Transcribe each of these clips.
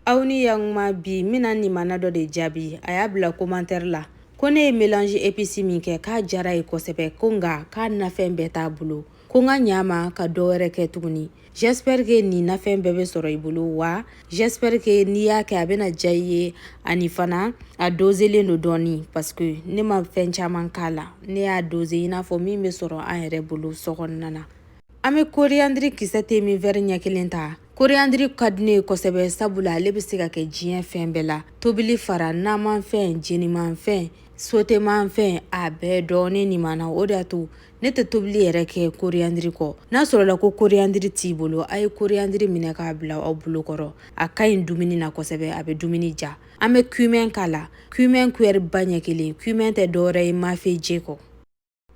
Aw ni yakuma. Bi n bɛna nimana dɔ de jaabi. A y'a bila commentaire la ko ne ye mélange épice min kɛ, k'a diyara ye kosɛbɛ, ko nka k'a nafɛn bɛɛ t'a bolo, ko n ka ɲa ma ka dɔ wɛrɛ kɛ tuguni. J'espère que nin nafɛn bɛɛ bɛ sɔrɔ i bolo wa. J'espère que n'i y'a kɛ, a bɛna diya i ye. Ani fana, a doselen don dɔɔni, parce que ne ma fɛn caman k'a la. Ne y'a dose i n'a fɔ min bɛ sɔrɔ an yɛrɛ bolo so kɔnɔna na. An bɛ coriandre kisɛ te min verre ɲɛ kelen ta. Coriandre ka di ne ye kosɛbɛ, sabula ale bɛ se ka kɛ diɲɛ fɛn bɛɛ la, tobili fara namanfɛn, jenimanfɛn, sotemanfɛn, a bɛɛ dɔɔnin nin na. O de y'a to ne tɛ tobili yɛrɛ kɛ coriandre kɔ. N'a sɔrɔla ko coriandre t'i bolo, a ye coriandre minɛ k'a bila aw bolo kɔrɔ. A ka ɲi dumuni na kosɛbɛ, a bɛ dumuni ja. An bɛ cumin k'a la, cumin cuillère ba ɲɛ kelen. Cumin tɛ dɔwɛrɛ ye mafeje kɔ.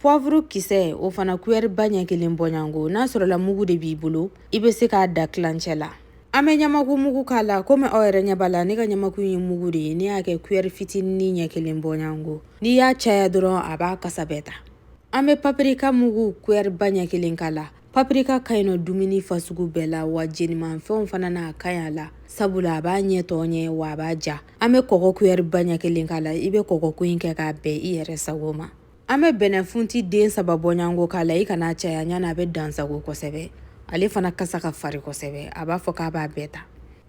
Poivre kisɛ, o fana cuillère ba ɲɛ kelen bɔɲango. N'a sɔrɔla mugu de b'i bolo, i bɛ se k'a da tilancɛ la. An bɛ ɲamaku mugu k'a la. Komi aw yɛrɛ ɲɛ b'a la, ne ka ɲamaku ye mugu de ye. Ne y'a kɛ cuillère fitinin ɲɛ kelen bɔɲango. N'i y'a caya dɔrɔn, a b'a kasa bɛɛ ta. An bɛ paprika mugu cuillère ba ɲɛ kelen k'a la. Paprika ka ɲi nɔ dumuni fasugu bɛɛ la wa, jenimanfɛnw fana na, a ka ɲi a la, sabula a b'a ɲɛ tɔ ɲɛ wa, a b'a ja. An bɛ kɔgɔ cuillère ba ɲɛ kelen k'a la. I bɛ kɔgɔ ko in kɛ k'a bɛn i yɛrɛ sago ma. An bɛ bɛnɛfunti den 3 bɔɲango k'a la. I kana caya ɲana, a bɛ dansago kosɛbɛ. Ale fana kasa ka fari kosɛbɛ, a b'a fɔ k'a b'a bɛɛ ta.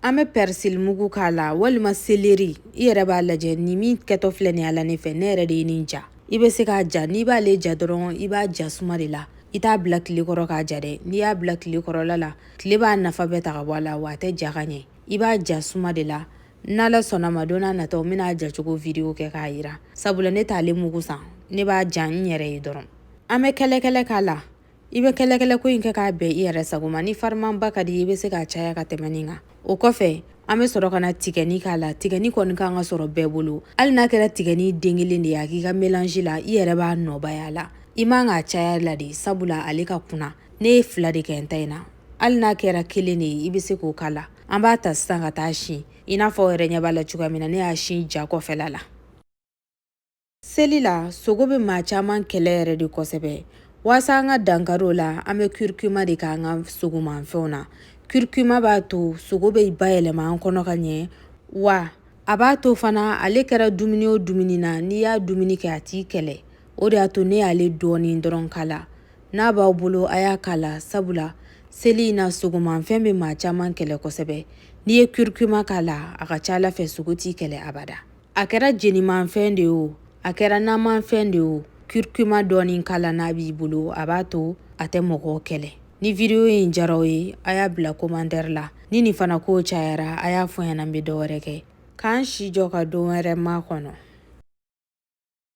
An bɛ persil mugu k'a la walima céleri, i yɛrɛ b'a lajɛ. Nin min kɛtɔ filɛ nin ye ala ne fɛ, ne yɛrɛ de ye nin ja. I bɛ se k'a ja. N'i b'ale ja dɔrɔn, i b'a ja suma de la. I t'a bila tile kɔrɔ k'a ja dɛ. N'i y'a bila tile kɔrɔla la, tile b'a nafa bɛɛ ta ka bɔ a la wa, a tɛ ja ka ɲɛ. I b'a ja suma de la. N'Ala sɔnna ma, don n'a nataw, n bɛna jacogo vidéo kɛ k'a yira, sabula ne t'ale mugu san, ne b'a ja n yɛrɛ ye dɔrɔn. An bɛ kɛlɛkɛlɛ k'a la. I bɛ kɛlɛkɛlɛ ko in kɛ k'a bɛn i yɛrɛ sago ma. Ni farimanba ka di, i bɛ se k'a caya ka tɛmɛ nin kan. O kɔfɛ, an bɛ sɔrɔ ka na tigɛni k'a la. Tigɛni kɔni kan ka sɔrɔ bɛɛ bolo, hali n'a kɛra tigɛni den kelen de ye a k'i ka mélange la, i yɛrɛ b'a nɔbaya la. I man k'a caya la de, sabula ale ka kunna. Ne ye fila de kɛ n ta in na. Hali n'a kɛra kelen de ye, i bɛ se k'o k'a la. An b'a ta sisan ka taa sin i n'a fɔ aw yɛrɛ ɲɛ b'a la cogoya min na. Ne y'a sin ja kɔfɛla la. Seli la, sogo bɛ maa caman kɛlɛ yɛrɛ de kosɛbɛ. Waasa an ka dankari o la, an bɛ curcuma de k'an ka sogomanfɛnw na. Curcuma b'a to sogo bɛ bayɛlɛma an kɔnɔ ka ɲɛ wa, a b'a to fana, ale kɛra dumuni o dumuni na, n'i y'a dumuni kɛ, a t'i kɛlɛ. O de y'a to ne y'ale dɔɔnin dɔrɔn k'a la. N'a b'aw bolo, a y'a k'a la, sabula seli in na, sogomanfɛn bɛ maa caman kɛlɛ kosɛbɛ. N'i ye curcuma k'a la, a ka ca ala fɛ, sogo t'i kɛlɛ abada. A kɛra jenimanfɛn de ye o, a kɛra namanfɛn de ye o, curcuma dɔɔnin k'a la n'a b'i bolo, a b'a to a tɛ mɔgɔw kɛlɛ. Ni vidéo in diyara aw ye, a y'a bila commentaire la. Ni nin fana ko cayara, a y'a fɔ ɲɛna, n bɛ dɔ wɛrɛ kɛ. K'an si jɔ ka don wɛrɛ ma kɔnɔ.